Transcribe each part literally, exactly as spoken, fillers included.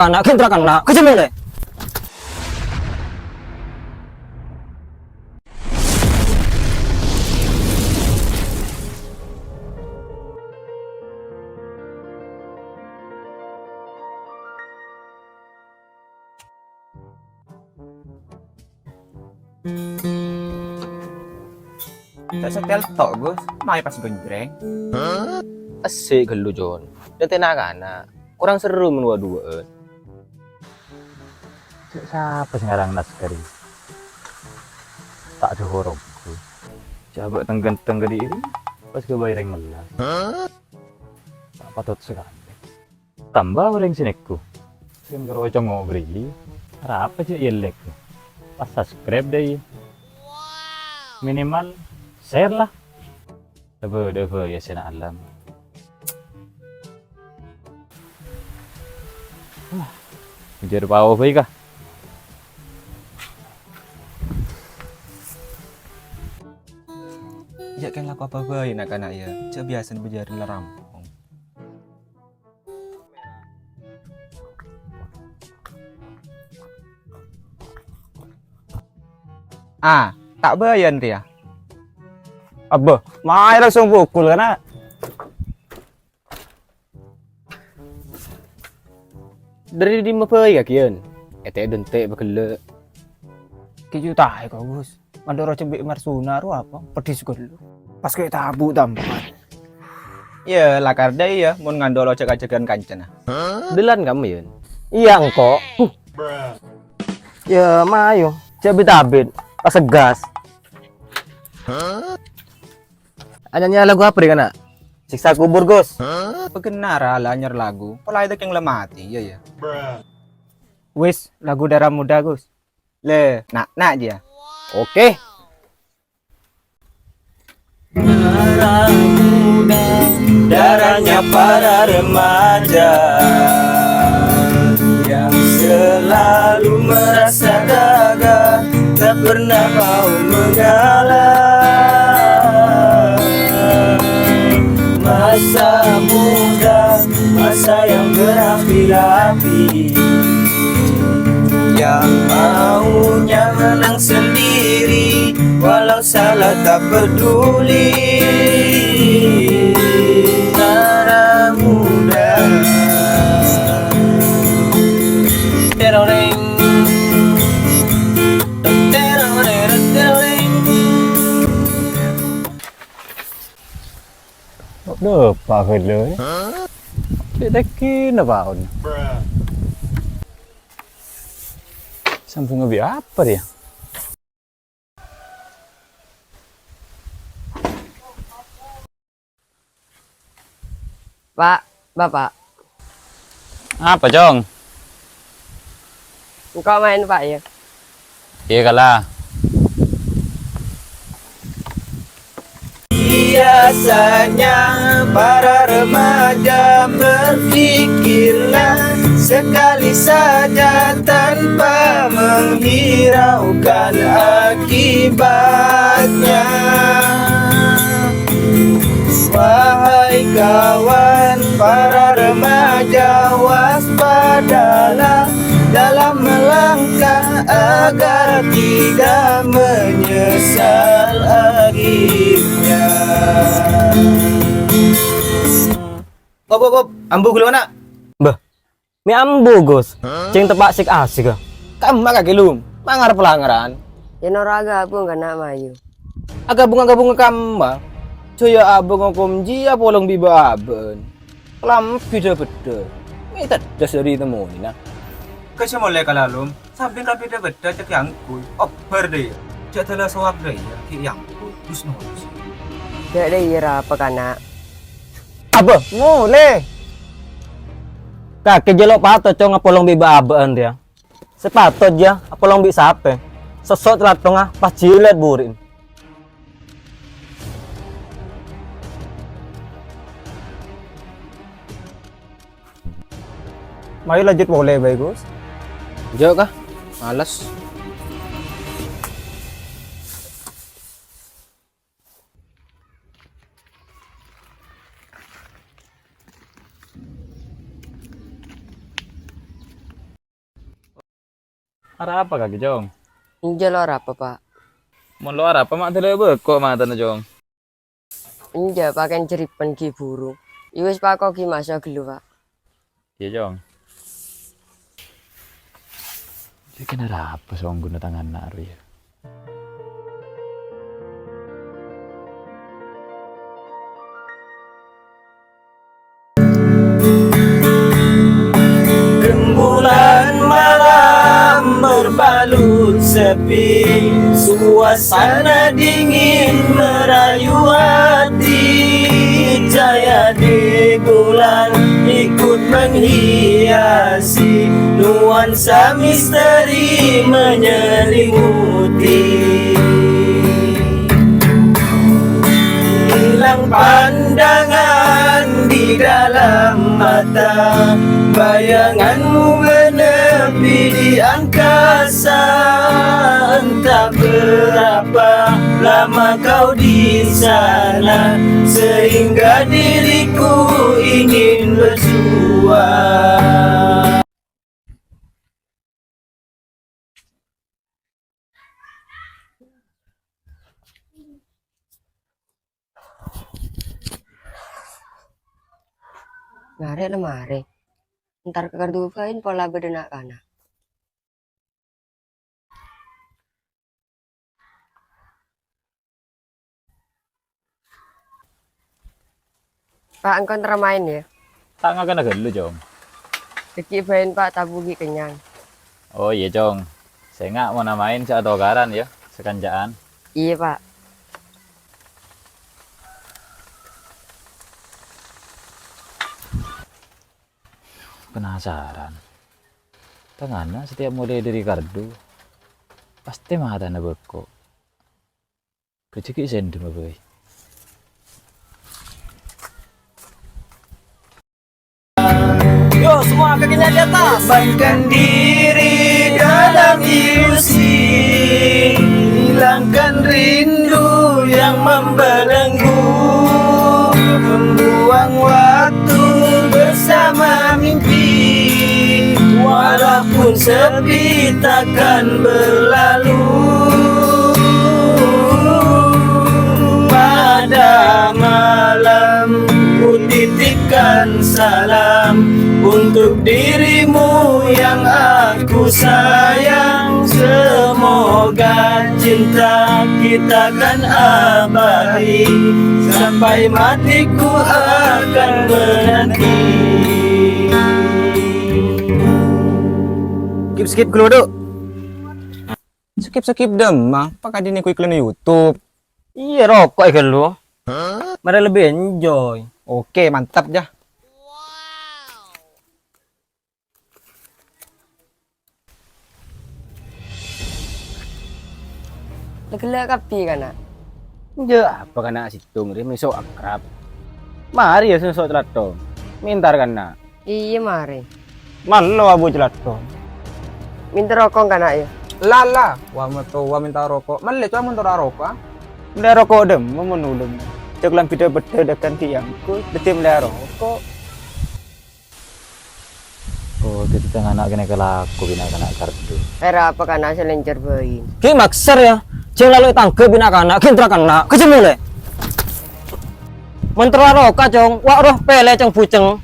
Ana' gendra kana', kejemole. Ta' setel tok, Gus. Mayu pas gonjreng. Essè' ghâllu, Jon. Dântè' na'-kana'. Kurang serru mon wa-duwâ'ân. Cè' sapa sè ngarang naskah rè? Ta' dâhoro, Gus. Jhâ' bâ' teng-ghânteng kadhibi', pas ghâbây rèng mella. Ta' patot sakalè. Tamba orèng sè nèko. Sè karo cong ngobrol. Arapa cè' yellek? Pas subscribe dâi. Minimal share lah. Apa, apa ya sena alam. Wah, ujar pao bae kah? Iyâ kan lako apa bae na'-kana' ya. Jhâ' biyasana bâjârân la rampong. Ah, ta' bâjârân rèya. Abbâ, mayu langsung pukul, kana'. Dâri dimma bhâi kakèyan? Ètè'-dântè' pagellâ'. Kèju taè kok, Gus. Mandhâr rojhâ bi' Marsuna ro apa? Peddhis ghâllu. Pas kè tabu' tampan. Iyâ, lakar dâ' iyâ, mon ngandhâ' lo jhâg-ajhâghân kancana. Dâlân kamma, Yun? Iyâ, engko'. Huh. Iyâ, mayu. Jhâ' bit-abit. Pas segas. Anyanya lagu apa, Dik, ana'? Siksa kubur, Gus. Pagennara la anyar lagu, pola èdâkèng la matè, iyâ, iyâ. Wis, lagu Darah Muda, Gus. Le, na', na', jiyâ. Oke. Darah muda, darahnya para remaja yang selalu merasa gagah, tak pernah mau mengalah. Masa muda, masa yang berapi-api, yang maunya menang sendiri, walau salah tak peduli. Darah muda. Teroreng. Teroreng. Aduh, Pak Firly. Cek teki napa on? Sambung abi apa dia? Pak, Bapak. Apa, Cong? Engko' maèn, Pak, ya. Iya, kala. Biasanya para remaja berpikirlah sekali saja tanpa menghiraukan akibatnya. Wahai kawan, para remaja, waspadalah dalam melangkah agar tidak menyesal akhirnya. Op, op, op, ambu ghulâ, ana'. Mbah, mè' ambu, Gus. Cèng teppa' sik-asik, ah. Kamma kakè, Lum? Mangar pelangaran. Ya, noro' aghâbung kana' mayu. Aghâbung-aghâbung kamma? Jâ ya abâ' ngokom jiyâ polong bi' bâ'-abâ'ân. Kalambhi dhâ-bâddhâ. Mè' tedhâs dâri temmonè, na. Ka sè molè kala, Lum. Sampèyan kalambhi dhâ-bâddhâ cè' angghuy. Obbhâr, dâ' iyâ. Jâ' dâlâ sowab, dâ' iyâ. Ghi' angghuy. Terus-terus. Jâ' dâ' iyâ, ra apa, kana'? Abâ, molè. Kakè jâ lo' patot, Cong, apolong bi' bâ'-abâ'ân rèya. Sè patot jâ apolong bi' sapè. Sosso' tlattongnga pas jilât buri'na. Mayu lanjut molè bhâi, Gus. Jâ', Ka. Males. Arapa kakè, Cong? Enjâ' lo arapa, Pa'. Mon lo arapa, ma' dâlâ bâko matana, Cong? Enjâ', Pa', kèng jârèpèn ghi' buru. Iyâ wis, Pa', ko' ghi' maso' ghâllu, Pa'. Iyâ, Cong. Jâ' kèng arapa songghuna tang ana' rowa, yâ? Rembulan malam berbalut sepi, suasana dingin merayu hati. Cahaya di bulan ikut menghiasi, nuansa misteri menyelimuti. Hilang pandangan di dalam mata, bayanganmu menepi di angkasa. Entah berapa lama kau di sana, sehingga diriku ingin bersuara. Marè la marè. Entar ka Kardupain pola bâdâ na'-kana'. Pa', engko' entar maèn, yâ. Ta' ngakana ghâllu, Cong. Dhâggi' bâ'en, Pa', tabu ghi' kennyang. Oh, iyâ, Cong. Sènga' mon maèn sè atokaran, yâ, sakanca'an. Iyâ, Pa'. Penasaran. Tangana setiap mulai dari Kardu, pasti matana bâko. Kejegi sendem apa, weh? Yo, semua kakinya di atas. Bebankan diri dalam ilusi, hilangkan rindu yang membelenggu, membuang waktu bersama mimpi, walaupun sepi takkan berlalu. Pada malam ku titipkan salam untuk dirimu yang aku sayang. Semoga cinta kita kan abadi, sampai mati ku akan menanti. Skip, skip dulu, Dok. Skip, skip, Dam. Apa kadhi niku iklan YouTube? Iya, rokok ya lu. Mari lebih enjoy. Oke, mantap, Jah. Gella' kabbhi, kana'. Enjâ' apa kana' sèttong rè, mèso' akrab. Marè ya sèso' calattong. Mèntar kana'. Iyâ, marè. Mallo Abu Calattong. Mènta roko' kana', ya. La, la, wa matowa mènta roko'. Mellè, cowa mon ta' roko', ah. Mellè roko' dâmma mon ulun. Cè' lambidhâ peddhâ dâgân diangku, dhâddhi mellè roko'. Oh, dhâddhi tang ana' kènè' kalako bi' na'-kana' Kardu. Èra apa kana' sè lèncèr bhâi? Ghi' maksar, ya. Jhâ' laloè tangghâ bi' na'-kana', ghi' entar kana'. Kejjhâ' molè. Mon ta' roko', Cong, wa' roh pèlè ceng-buceng.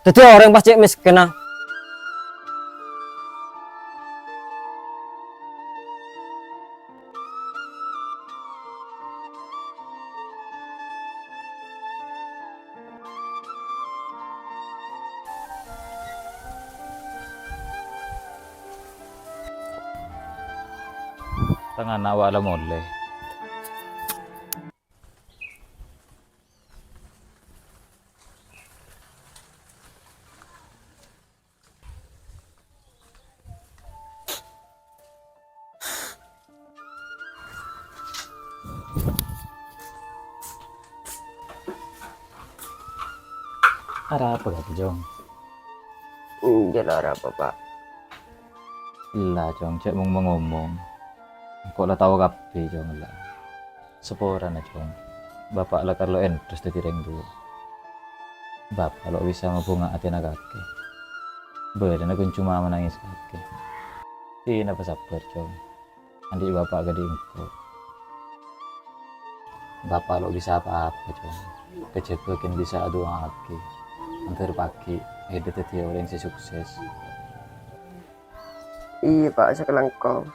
Dhâddhi orèng pas cè' mèskènna. Tang ana' wa' la molè. Arapa, Kak Jong? Enjâ' la arapa, Pa'. Ella, Jong, jhâ' mong-mongomong. Engko' la tao kabbhi, Jong, ella. Saporana, Jong. Bapa' la karlo entos dhâddhi rèng towa. Bapa' lo' bisa mabhunga atèna kakè. Bâdâna ghun coma manangès kakè. Dinapa sabbhâr, Cong. Andi' bapa' kadhi engko'. Bapa' lo' bisa apa-apa, Cong. Kajhâbhâ ghun bisa adu'aaghi. Mandhâr paghi', bâdâ dhâddhi orèng sè sukses. Iyâ, Pa', sakalangkong.